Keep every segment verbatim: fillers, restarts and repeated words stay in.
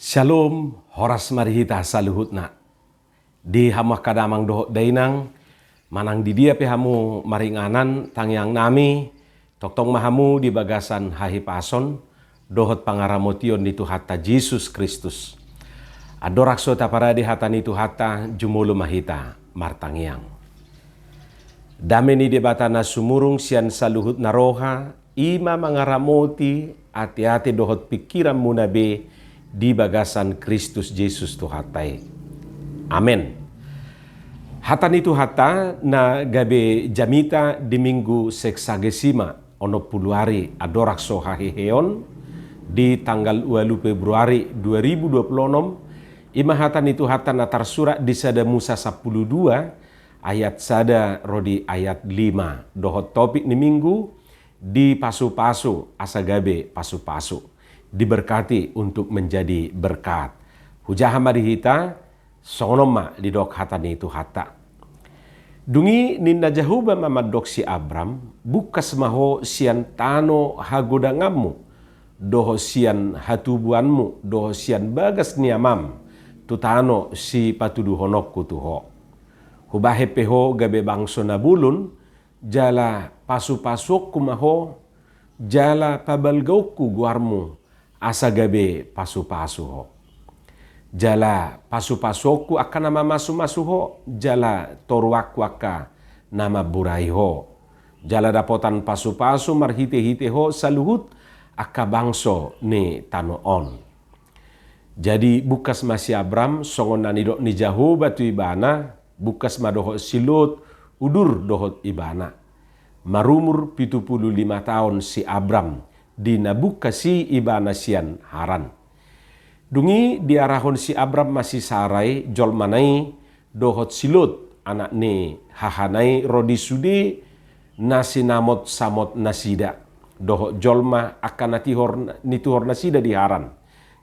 Syalom, horas ma di hita saluhutna. Di hamu angka damang dohot dainang, manang di dia pe hamu maringanan tangiang nami, tongtong ma hamu di bagasan hahipason dohot pangaramotion ni Tuhanta Jesus Kristus. Andorang so taparade hata ni Tuhanta, jumolo ma hita martangiang. Dame ni Debata na sumurung sian saluhut na roha, i ma mangaramoti ateate dohot pingkiranmuna be di bagasan Kristus Jesus Tuhanta i. Amen. Hata ni Tuhanta na gabe jamita di Minggu Sexagesima onom pulu ari andorang so haheheon, di tanggal ualu Februari dua ribu dua pulu onom, i ma hata ni Tuhanta na tarsurat di Sada Musa sampulu dua ayat sada ro di ayat lima, dohot topik ni Minggu, dipasupasu asa gabe pasupasu, diberkati untuk menjadi berkat. Hujaha ma di hita, songon on ma didok hata ni Tuhanta. Dung i ninna Jahowa ma mandok si Abram, bungkas ma ho sian tano hagodanganmu, dohot sian hatubuanmu, dohot sian bagas ni amam, tu tano sipatuduhononku tu ho. Hubahen pe ho gabe bangso na bolon, jala pasupasuonku ma ho, jala pabalgaonku goarmu, asa gabe pasupasu ho. Jala pasupasuonku angka na mamasumasu ho, jala toruanku angka na mamburai ho. Jala dapotan pasupasu marhitehite ho saluhut angka bangso ni tano on. Jadi bungkas ma si Abram, songon na nidok ni Jahowa tu ibana, bungkas ma dohot si Lot, udur dohot ibana. Marumur pitu pulu lima taon si Abram, di na bungkas i ibana sian Haran. Dung i diarahon si Abram ma si Sarai, jolmana i, dohot si Lot, anak ni hahana i, ro di sude na sinamotsamot nasida, dohot jolma angka na tihor, nituhor nasida di Haran.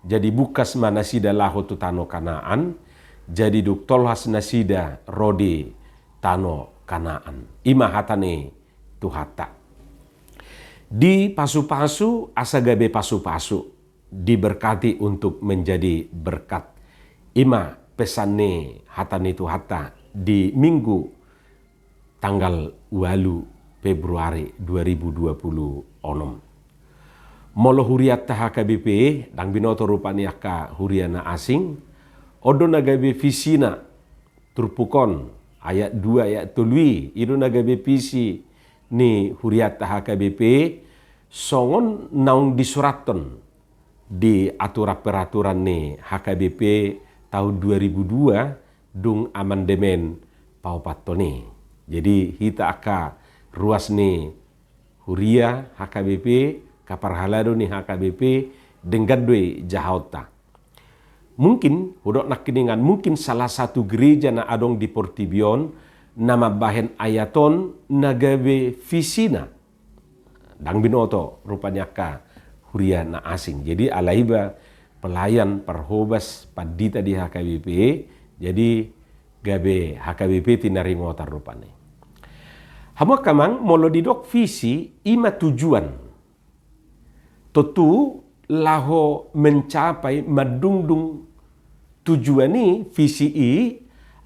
Jadi bungkas ma nasida laho tu tano Kanaan, jadi dung tolhas nasida ro di tano Kanaan. I ma hata ni Tuhanta. Dipasupasu asa gabe pasupasu, diberkati untuk menjadi berkat. I ma pesan ni hata ni Tuhanta di Minggu tanggal ualu Februari dua ribu dua pulu onom. Molo hurianta H K B P, ndang binoto rupani angka huria na asing, on do na gabe visina turpuk on, ayat dua, ayat tolu i, i do na gabe visi ni hurianta H K B P, songon naung disurathon di aturan peraturan ni H K B P tahun dua ribu dua, dung amandemen paopathon i. Jadi hita angka ruas ni huria H K B P, angka parhalado ni H K B P, denggan do i jahaonta. Mungkin, hudok nangkiningan, mungkin salah satu gereja na adong di portibi on, na mambahen ayat on na gabe visina. Ndang binoto rupani angka huria na asing. Jadi alai iba pelayan, parhobas, pandita di H K B P, jadi gabe H K B P tinaringotan rupani. Hamu angka amang, molo didok visi, i ma tujuan. Tontu laho mencapai, mandungdung tujuan i, visi i,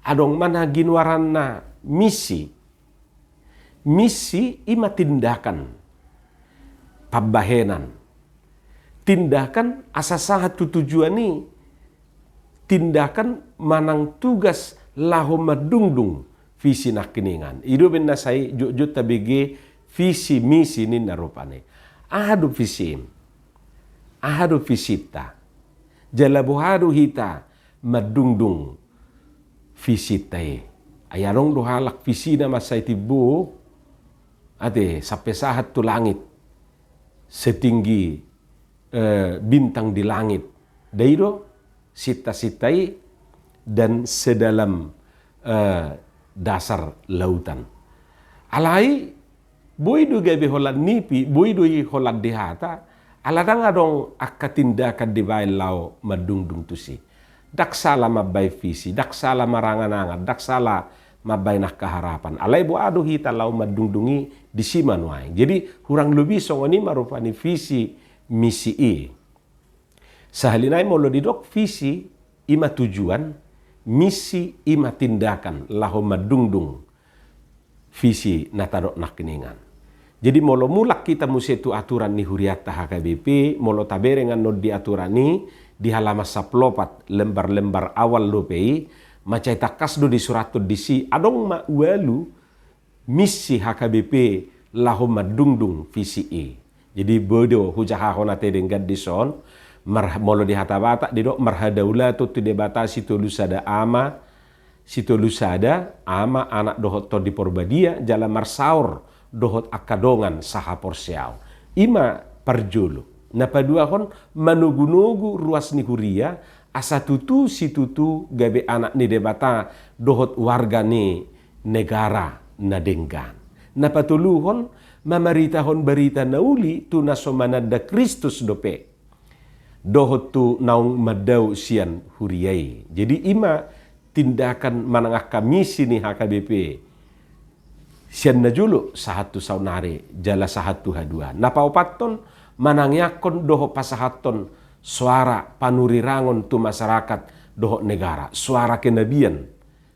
adong ma na ginoaranna misi. Misi i ma tindakan, pambahenan. Tindakan asa sahat tu tujuan i, tindakan manang tugas laho mandungdung visi nangkiningan. I do umbahen na sai jotjot tabege visi misi ninna rupani. Aha do visi i? Aha do visinta? Jala boha do hita mandungdung visinta i? Ai adong do halak visina mansai timbo, ate, sampe sahat tu langit, setinggi, eh, bintang di langit. Dai do sintasinta i, dan sedalam, eh, dasar lautan. Alai boi do gabe holan nipi, boi do i holan di hata, ala ndang adong angka tindakan dibaen laho mandungdung tusi. Ndang sala mambaen visi, ndang sala maranganangan, ndang sala mambaen angka harapan. Alai boha do hita laho mandungdung i, disi ma nuaeng. Jadi hurang lobi songon i ma rupani visi misi i. Sahali nai molo didok visi ima tujuan, misi ima tindakan laho mandungdung visi na tadok nangkiningan. Jadi molo mulak hita muse tu aturan ni hurianta H K B P, molo tabereng annon di aturan i, di halaman sampulu opat, lembar-lembar awal dope i, mansai tangkas do disurathon disi, adong ma ualu misi H K B P laho mandungdung visi i. Jadi boi do hujahahon ate denggan dison, mar-, molo di hata Batak didok marhadaulaton tu Debata Sitolu Sada Ama, Sitolu Sada, Ama, Anak dohot Tondi Porbadia, jala marsaor dohot angka dongan sahaporseaon. Ima parjolo. Na paduahon, manogunogu ruas ni huria, asa tutu situtu gabe anak ni Debata dohot warga ni negara na denggan. Na patoluhon, mamaritahon barita na uli tu na so mananda Kristus dope dohot tu naung mandao sian huria i. Jadi ima tindakan manang angka misi ni H K B P sian na jolo sahat tu saonari jala sahat tu haduan. Na paopathon, manangiangkon dohot pasahathon soara panurirangon tu masyarakat dohot negara, soara kenabian.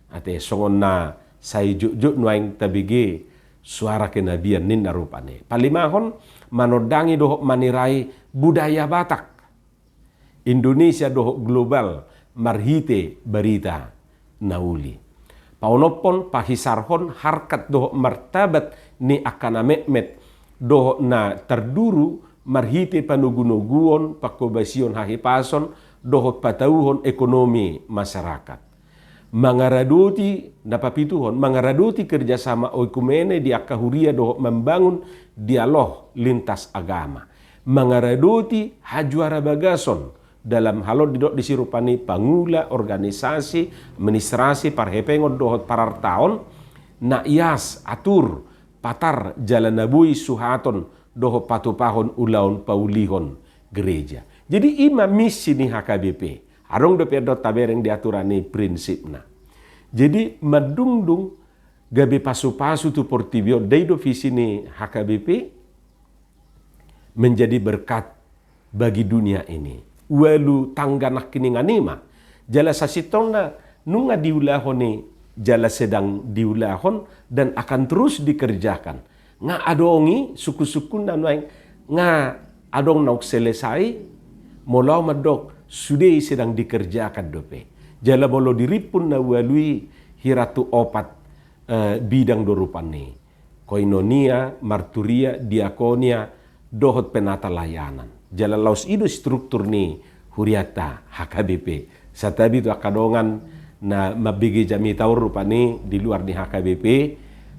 Ate songon na sai jotjot nuaeng tabege soara kenabian ninna rupani. Palimahon, manondangi dohot manirai budaya Batak, Indonesia dohot global marhite barita na uli. Paonomhon, pahisarhon harkat dohot martabat ni angka na metmet dohot na tarduru marhite panogunoguon, pangkobasion hahipason dohot patauhon ekonomi masyarakat. Mangaradoti, na papituhon, mangaradoti kerjasama oikumene di angka huria dohot mambangun dialog lintas agama. Mangaradoti hajuara bagason dalam hal on didok disi rupani pangula, organisasi, administrasi, parhepengon dohot parartaon, na ias, atur, patar, jala na boi suhaton dohot patupahon ulaon paulihon gereja. Jadi ima misi ni H K B P. Adong dope do tabereng di aturan ni prinsipna. Jadi mandungdung gabe pasupasu tu portibi on, dai do visi ni H K B P, menjadi berkat bagi dunia ini. Ualu tangga nangkiningan ima. Jala sasintongna nunga diulahon i, jala sedang diulahon dan akan terus dikerjakan. Nga adong i, sungkunsungkunna nuaeng nga adong naung selesai, molo au mandok sude i sedang dikerjakan dope. Jala molo dirimpun na ualu i hira tu opat, eh, bidang do rupani. Koinonia, marturia, diakonia, dohot penata layanan. Jala laos i do struktur ni hurianta H K B P. Santabi tu angka dongan na mambege jamita on rupani di luar ni H K B P,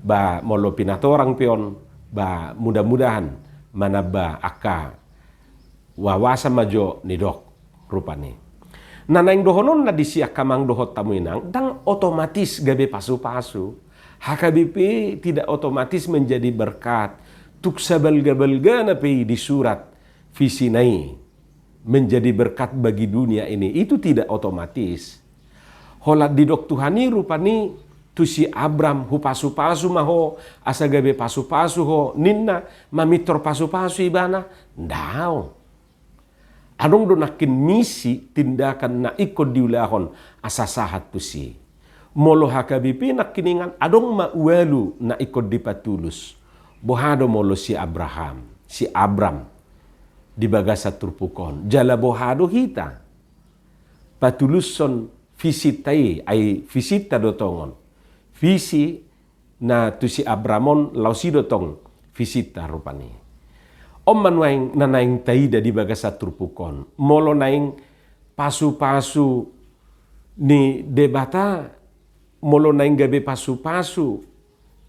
ba molo pinatorang pe on, ba mudah-mudahan manamba angka wawasan ma jo nidok rupani. Na naeng dohononna disi angka amang dohot hamu inang, ndang otomatis gabe pasupasu. H K B P tidak otomatis menjadi berkat. Tung sabalgabalgana pe i disurat visina i menjadi berkat bagi dunia ini, itu tidak otomatis. Holan didok Tuhan i rupani tu si Abram, hupasupasu ma ho asa gabe pasupasu ho ninna, mamintor pasupasu ibana? Ndang. Adong do nangkin misi, tindakan na ingkon diulahon asa sahat tusi. Molo H K B P nangkiningan adong ma ualu na ingkon dipatulus. Boha do molo si Abraham, si Abram di bagasan turpuk on? Jala boha do hita patulushon visinta i, ai visinta do tong on. Visi na tu si Abram on laos i do tong visinta rupani. On ma nuaeng na naeng taida di bagasan turpuk on. Molo naeng pasupasu ni Debata, molo naeng gabe pasupasu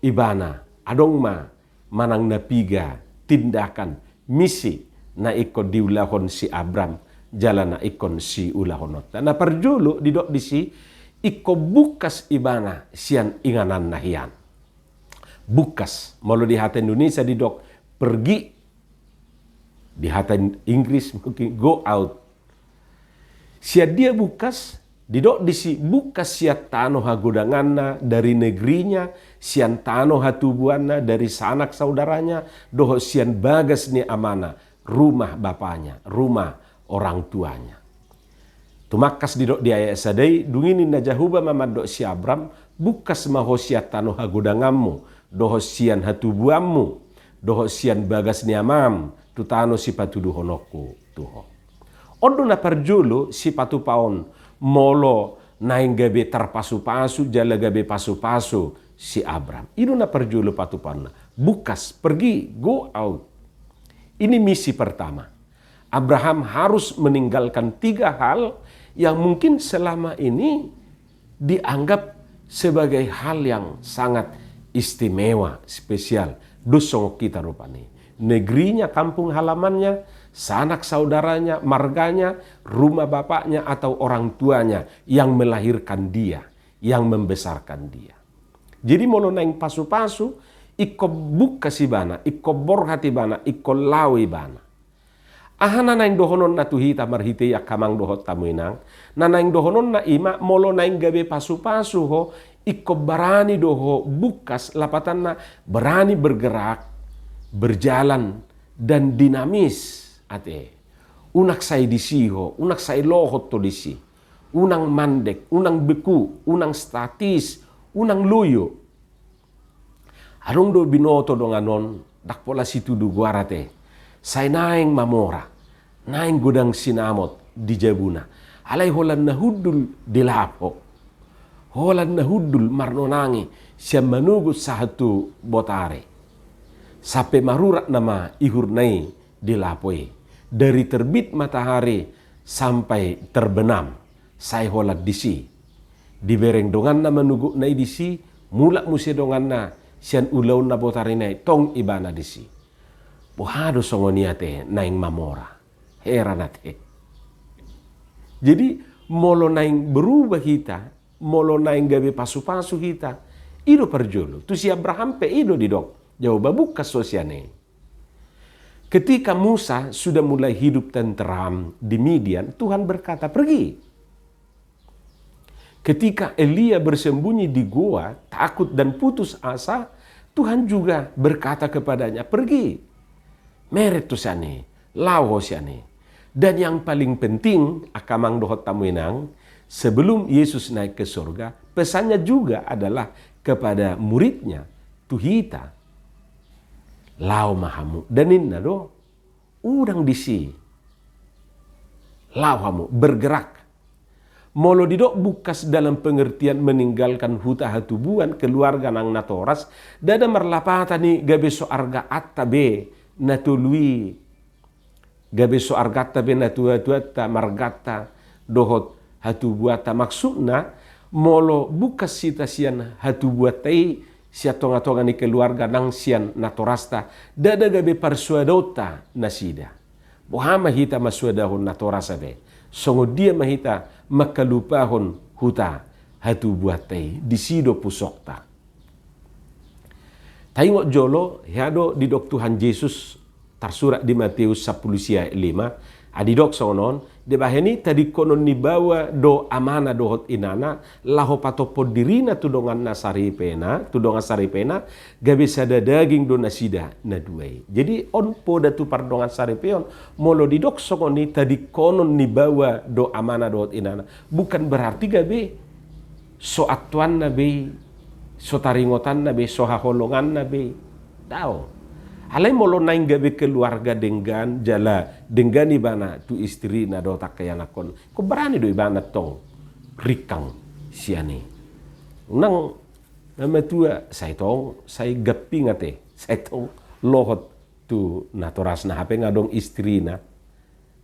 ibana, adong ma manang na piga tindakan, misi na ingkon diulahon si Abram, jala na ingkon siulahononta. Na parjolo didok disi, ingkon bungkas ibana sian ingananna hian. Bungkas, molo di hata Indonesia didok pergi, di hata Inggris mungkin go out. Sian dia bungkas? Didok disi bungkas sian tano hagodanganna, dari negerinya, sian tano hatubuanna, dari sanak saudaranya, dohot sian bagas ni amana, rumah bapanya, rumah orang tuanya. Tumangkas didok di ayat sada i, dung i ninna Jahowa ma mandok si Abram, bungkas ma ho sian tano hagodanganmu, dohot sian hatubuanmu, dohot sian bagas ni amam, tu tano sipatuduhononku tu ho. On do na parjolo sipatupaon molo naeng gabe tarpasupasu jala gabe pasupasu si Abram. I do na parjolo patupaonna. Bungkas, pergi, go out. Ini misi pertama. Abraham harus meninggalkan tiga hal yang mungkin selama ini dianggap sebagai hal yang sangat istimewa, spesial. Dos songon hita rupani. Negerinya, kampung halamannya, sanak saudaranya, marganya, rumah bapaknya atau orang tuanya yang melahirkan dia, yang membesarkan dia. Jadi molo naeng pasupasu, ingkon bungkas ibana, ingkon borhat ibana, ingkon laho ibana. Aha na naeng dohononna tu hita marhite i angka amang dohot hamu inang? Na naeng dohononna i ma molo naeng gabe pasupasu ho, ingkon barani do ho bungkas, lapatanna berani bergerak, berjalan, dan dinamis. Ate, unang sai disi ho, unang sai lohot ho disi. Unang mandek, unang beku, unang statis, unang loyo. Adong do binoto dongan on, ndang pola situdu goar ate. Sai naeng mamora, naeng godang sinamot di jabuna. Alai holan na hundul di lapo, holan na hundul marnonangi sian manogot sahat tu botari. Sampe marurat nama ihurna i di lapo i. Dari terbit matahari sampai terbenam. Sai holan disi. Dibereng donganna manogotna i disi, mulak muse donganna sian ulaonna botarina i, tong ibana disi. Boha do songon i ate naeng mamora? Heran ate. Jadi molo naeng berubah hita, molo naeng gabe pasupasu hita, i do parjolo. Tu si Abraham pe i do didok Jahowa, bungkas ho sian i. Ketika Musa sudah mulai hidup tenteram di Midian, Tuhan berkata, "Pergi." Ketika Elia bersembunyi di goa, takut dan putus asa, Tuhan juga berkata kepadanya, "Pergi." Meret ho sian i, laho ho sian i. Dan yang paling penting, angka amang dohot hamu inang, sebelum Yesus naik ke surga, pesannya juga adalah kepada muridnya, tu hita. Laho ma hamu, da ninna do. Unang disi. Laho hamu, bergerak. Molo didok bungkas dalam pengertian meninggalkan huta hatubuan, keluarga nang natoras, ndada marlapatan i gabe so arganta be na tolu i. Gabe so arganta be natuatuanta, marganta dohot hatubuanta. Maksudna, molo bungkas hita sian hatubuanta i, sian tongatonga ni keluarga nang sian natorasta, ndada gabe parsoadaonta nasida. Boha ma hita mansoadahon natorasta be? Songon dia ma hita mangkalupahon huta hatubuanta i? Disi do pusokta. Taingot jolo, hea do didok Tuhan Jesus, tarsurat di Mateus sampulu sia ayat lima, ai didok songon on, dibahen i, tadingkonon ni baoa do amana dohot inana, laho patophon dirina tu donganna saripena, tu dongan saripena, gabe sada daging do nasida na dua i. Jadi on poda tu pardongan saripeon, molo didok songon i, tadingkonon ni baoa do amana dohot inana, bukan berarti gabe so antoanna be i, so taringotanna be i, so haholonganna be i. Daong. Alai molo naeng gabe keluarga denggan, jala denggan ibana tu istrina dohot angka ianakhonna, ingkon barani do ibana tong ringkang sian i. Unang na matua, sai tong, sai gamping ate, sai tong lohot tu natorasna, hape nga adong istrina,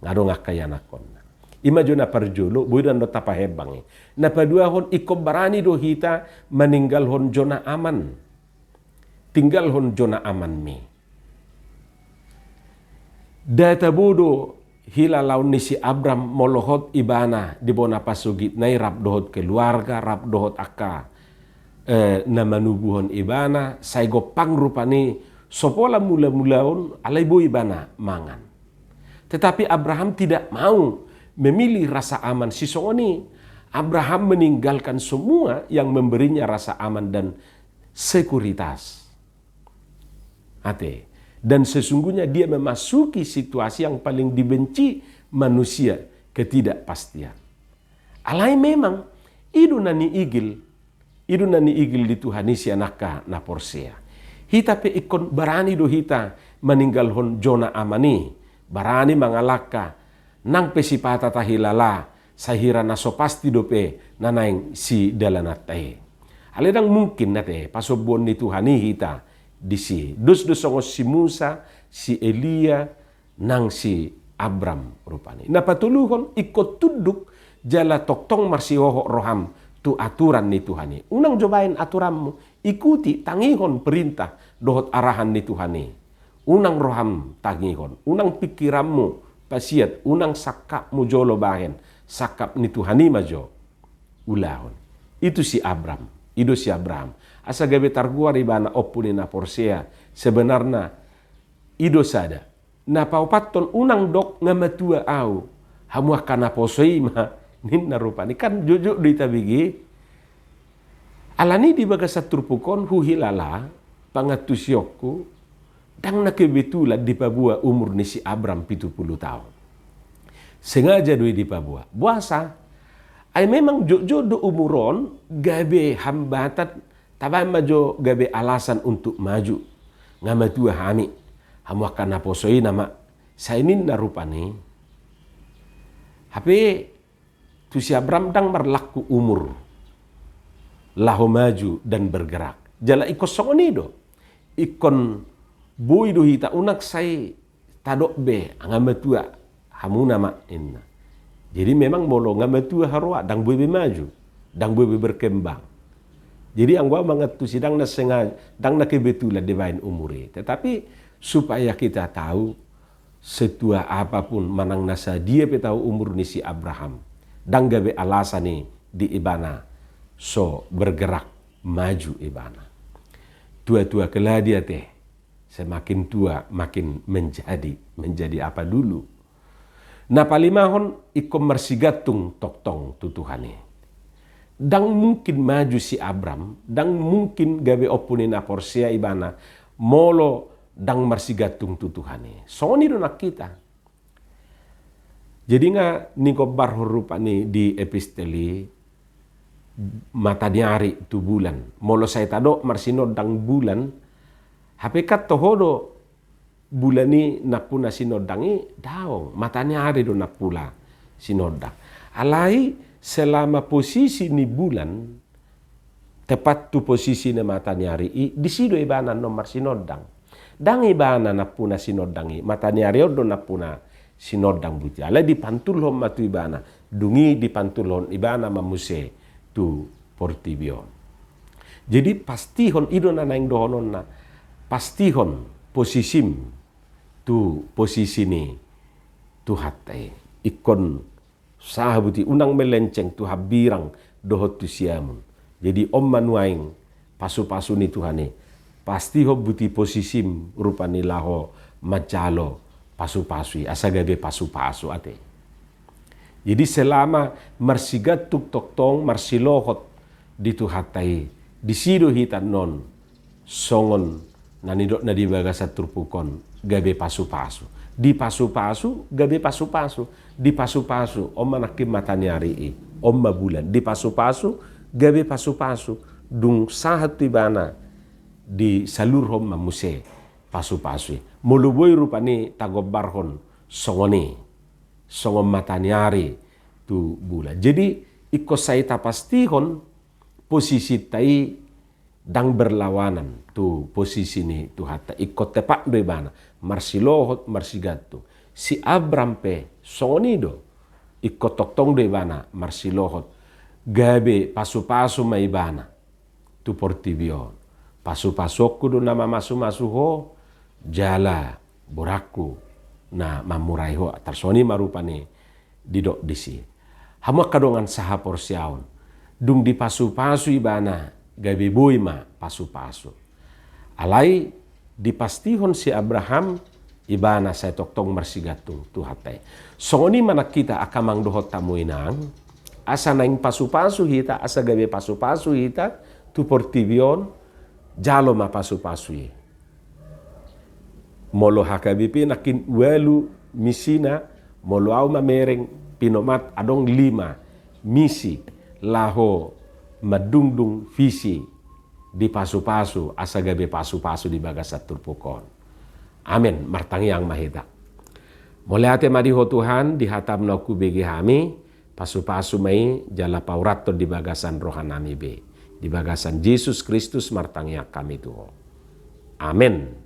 nga adong angka ianakhonna. I ma jo na parjolo, boi do annon tapahembang i. Na paduahon, ingkon barani do hita maninggalhon zona aman. Tinggalhon zona amanmi. Nda tabo do hilalaon ni si Abram molo hot ibana di bona pasogitna i rap dohot keluarga, rap dohot angka, eh, na manubuhon ibana, sai gompang rupani so pola mulamulaon alai boi ibana mangan. Tetapi Abraham tidak mau memilih rasa aman sisongon i. Abraham meninggalkan semua yang memberinya rasa aman dan sekuritas. Ate. Dan sesungguhnya dia memasuki situasi yang paling dibenci manusia ketidakpastian. Alai memang i do na niigil, i do na niigil di Tuhan i sian angka na porsea. Hita pe ingkon barani do hita maninggalhon zona aman i, barani mangalangka nang pe sipata tahilala, sahira na so pasti dope na naeng sidalananta i. Alai ndang mungkin ate pasombuon ni Tuhan i hita disi. Dos do songon si Musa, si Elia, nang si Abram rupani. Na patoluhon, ingkon tunduk jala tongtong marsihohot roham tu aturan ni Tuhan i. Unang jo baen aturanmu, ikuti, tangihon perintah dohot arahan ni Tuhan i. Unang roham tangihon, unang pingkiranmu pasiat, unang sangkapmu jolo bahen, sangkap ni Tuhan i ma jo ulahon. I tu si Abram, i do si Abraham. Asa gabe targoar ibana ompu ni na porsea, sebenarna i do sada. Na paopathon, unang dok nga matua au, hamu angka na poso i ma, ninna rupani. Kan jotjot do i tabege. Alani di bagasan turpuk on huhilala, pangantusionku, ndang na kebetulan dipaboa umur ni si Abram pitu pulu taon. Sengaja do i dipaboa. Boasa? Ai memang jotjot do umur on gabe hambatan, tabaen ma jo gabe alasan untuk maju. Nga matua hami, hamu angka na poso i nama, sai ninna rupani. Hape tu si Abram ndang marlangku umur laho maju dan bergerak. Jala ingkon songon i do. Ingkon boi do hita, unang sai tadok be, nga matua hamu nama, ninna. Jadi memang molo nga matua haroa, ndang boi be maju, ndang boi be berkembang. Jadi anggo au mangantusi, ndang na sengaja, ndang na kebetulan dibaen umur i. Tetapi supaya kita tahu, setua apapun manang na sadia pe tahu umur ni si Abraham, ndang gabe alasan i di ibana so bergerak maju ibana. Tua-tua keladi ate, semakin tua makin menjadi, menjadi apa dulu. Na palimahon, ingkon marsigantung tongtong tu Tuhan i. Ndang mungkin maju si Abram, ndang mungkin gabe ompu ni na porsea ibana, molo ndang marsigantung tu Tuhan i. Songon i do nang hita. Jadi nga nigombarhon rupani di epistel i, mata ni ari tu bulan. Molo sai tadok marsinondang bulan, hape kan toho do bulan i nampuna sinondang i? Daong, mata ni ari do nampuna sinondang. Alai selama posisi ni bulan tepat tu posisi ni mata ni ari i, disi do ibana annon marsinondang. Ndang ibana nampuna sinondang i, mata ni ari on do nampuna sinondang buti. Alai dipantulhon ma tu ibana, dung i dipantulhon ibana ma muse tu portibi on. Jadi pastihon, i do na naeng dohononna, pastihon posisim tu posisi ni Tuhanta i. Ingkon sahat buti, unang melenceng tu hambirang dohot tu siamun. Jadi on ma nuaeng pasupasu ni Tuhan i. Pastihon buti posisim rupani laho manjalo pasupasu i, asa gabe pasupasu ate. Jadi selama marsigantung tongtong, marsilohot di Tuhanta i, disi do hita annon songon na nidokna di bagasan turpuk on, gabe pasupasu. Dipasupasu, gabe pasupasu. Dipasupasu, on ma nangkin mata ni ari i, on ma bulan. Dipasupasu, gabe pasupasu. Dung sahat tu ibana, disalurhon ma muse pasupasu i. Molo boi rupani tagombarhon songon i, songon mata ni ari tu bulan. Jadi ingkon sai tapastihon posisinta i ndang berlawanan tu posisi ni Tuhanta. Ingkon tepat do ibana, marsilohot, marsigantung. Si Abram pe songon i do, ingkon tongtong do ibana marsilohot, gabe pasupasu ma ibana tu portibi on. Pasupasuonku do na mamasumasu ho, jala borangku na mamurai ho. Tarsongon i ma rupani didok disi. Hamu angka dongan sahaporseaon, dung dipasupasu ibana, gabe boi ma pasupasu. Alai dipastihon si Abraham, ibana sai tongtong marsigantung Tuhanta i. Songon i ma nang hita angka amang dohot hamu inang, asa naeng pasupasu hita, asa gabe pasupasu hita tu portibi on, jalo ma pasupasu i. Molo H K B P nangkin ualu misina, Molo au mamereng pinomat adong lima misi laho mandungdung visi di pasu-pasu asa gabe pasu-pasu di bagasan turpuk on. Amen. Martangiang ma hita. Mauliate ma di Ho Tuhan, di hataM na hubege hami, pasu-pasu ma i jala paurathon di bagasan rohanami be. Di bagasan Jesus Kristus martangiang hami tu Ho. Amen.